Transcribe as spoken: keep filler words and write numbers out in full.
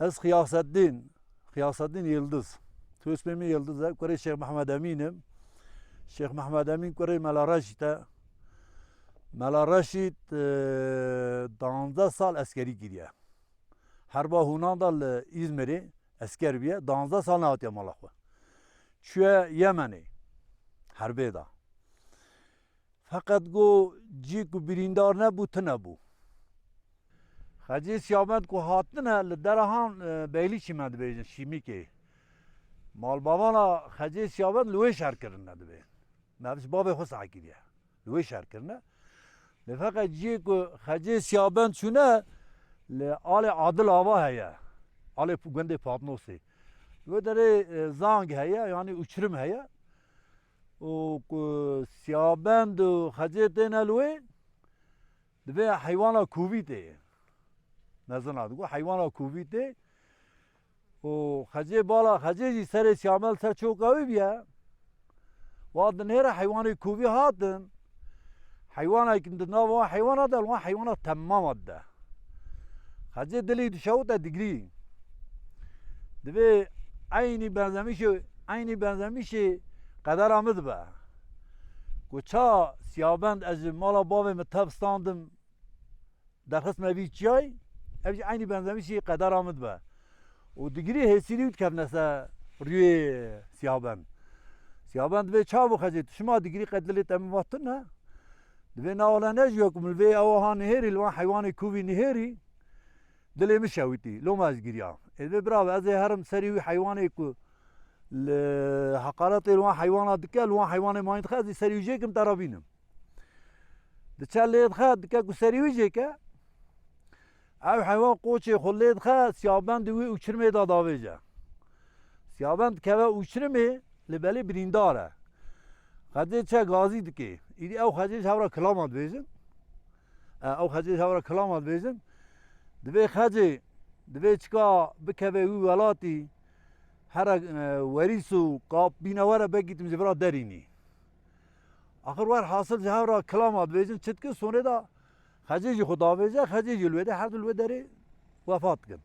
Ez Xiyaseddîn, Xiyaseddîn Yildiz. Tosmê min Yildiz e, kurê Şêx Mehmed Emîn im. Şêx Mehmed Emîn kurê Mela Reşîd e. Mela Reşîd, e, danzdeh sal eskerî kiriye. Herba hûnan da li Îzmirê esker bûye, danzdeh sal nehatiye mala xwe. Çûye Yemenê, herbê da. Feqet got, cî ku birîndar nebû, tune bû. Xecê Siyabend ku hatine li dera han, e, Beylî çî me dibêjin, Şîmîkê. Malbavana Xecê Siyabend li wê şer kirine dibê. Me ji bavê xwe seh kiriye. Li wê şer kirine. Lê feqet ciyê ku Xecê Siyabend çûne, li alê Adil Ava heye. Alê gundê Patnosê. Li wê derê, e, zang heye, yanî uçurim heye. Û ku Siyabend û Xecê têne li wê, divê heywana kovî tê. Mezina digo heywana kovî tê. Û Xecê bala Xecê jî serê Siyabend ser çoka wî bûye. Wa dinêre heywanê kovî hatin. Heywanek di nav wan heywana de, wan heywana temama dide. Xecê dilê dişewite digrî. Divê eynî benzemîşê, eynî benzemîşê qedera min dibe. Ku ça Siyabend ez ji mala bavê min tev standim, derxist me vî çiyayî, ev jî eynî benzemîşê qedera min dibe. Û digirî hêsîrî û dikevne ser rûyê Siyabend. Siyabend divê çav û Xecê, tu şima digirî qe dilê te min va tune. Divê na wele ne ji ku min li vê ewa ha nihêrî, li wan heywanê kovî nihêrî, dilê min şewitî. Loma ez giriya. Ê divê bira be, ez ê herim serî wî heywanê ku li heqaretê li wan heywana dike, li wan heywanê mayîn dixe, ez ê serî wî jêkim te re bînim. Diçe lê dixe, dike ku serî wî jêke. Ew heywan qoçê xwe lê dixe, Siyabendê wî uçirmê da davêje. Siyabend dikeve uçirmê, li belê birîndar e. Xecê çe gazî dike. Îdî ew Xecê ji hev re kilama dibêjin. E, ew Xecê ji hev re kilama dibêjin. Divê Xecê, divê çika bikeve wî welatî, here, e, werîs û kap bîne were, belkî tim ji vira derînî. Axir wer hasil ji hev re kilama dibêjin, çi dikin, sonê de Xecê jî xwe davêje, Xecê jî li wê de, her du li wê derê wefat dikin.